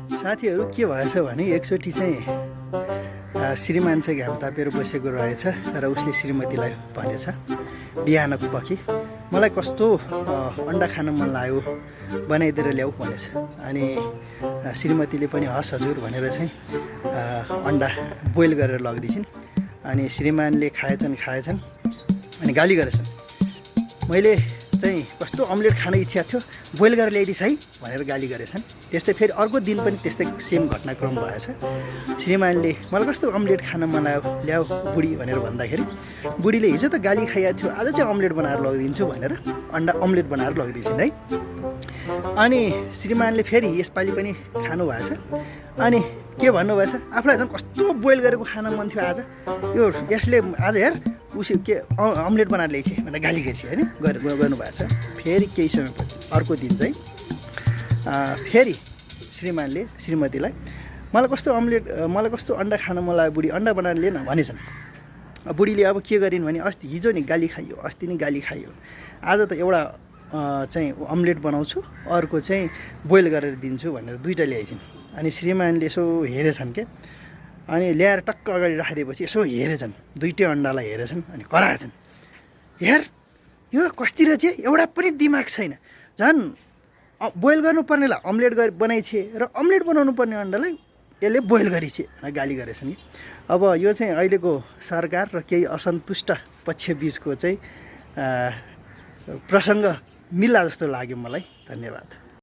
साथीहरू के भएछ भने एकचोटि चाहिँ श्रीमान चाहिँ घाम तापेर बसेको रहेछ र उसले श्रीमतीलाई भनेछ बिहानको पखी मलाई कस्तो अन्डा खान मन लाग्यो बनाइदिएर ल्याऊ भनेछ। अनि श्रीमतीले पनि हस् हजुर भनेर चाहिँ अन्डा बोइल गरेर लगिदिन्छन्। अनि श्रीमानले खाएछन् अनि गाली गरेछन्। मैले चाहिँ कस्तो अम्लेट खान इच्छा थियो बोइल गरेर ल्याइदिस् है भनेर गाली गरेछन्। त्यस्तै फेरि अर्को दिन पनि त्यस्तै सेम घटनाक्रम भएछ। श्रीमानले मलाई कस्तो अम्लेट खान मन लाग्यो ल्याऊ बुढी भनेर भन्दाखेरि बुढीले हिजो त गाली खाइएको थियो आज चाहिँ अम्लेट बनाएर लगिदिन्छु भनेर अन्डा अम्लेट बनाएर लगिदिन्छन् है। अनि श्रीमानले फेरि यसपालि पनि खानु भएछ। अनि के भन्नुभएछ आफूलाई झन् कस्तो बोइल गरेको खान मन थियो आज यो यसले आज हेर उसी के अम्लेट बनाएर ल्याइछे भनेर गाली गर्छ होइन गर्नुभएको छ। फेरि केही समयपछि अर्को दिन चाहिँ फेरि श्रीमानले श्रीमतीलाई मलाई कस्तो अन्डा खान मन लाग्यो बुढी अन्डा बनाएर लिएन भनेछन्। बुढीले अब के गरिन् भने हिजो नि गाली खाइयो अस्ति नि गाली खाइयो आज त एउटा चाहिँ अम्लेट बनाउँछु अर्को चाहिँ बोइल गरेर दिन्छु भनेर दुईवटा ल्याइछन्। अनि श्रीमानले यसो हेरेछन् के अनि ल्याएर टक्क अगाडि राखिदिएपछि यसो हेरेछन् दुईटै अन्डालाई हेरेछन् अनि कराएछन् हेर यो कस्तिर चाहिँ एउटा पनि दिमाग छैन झन् बोइल गर्नुपर्नेलाई अम्लेट बनाइछे र अम्लेट बनाउनु पर्ने अन्डालाई यसले बोइल गरिछे भनेर गाली गरेछन् कि। अब यो चाहिँ अहिलेको सरकार र केही असन्तुष्ट पक्षबीचको चाहिँ प्रसङ्ग मिल्ला जस्तो लाग्यो मलाई। धन्यवाद।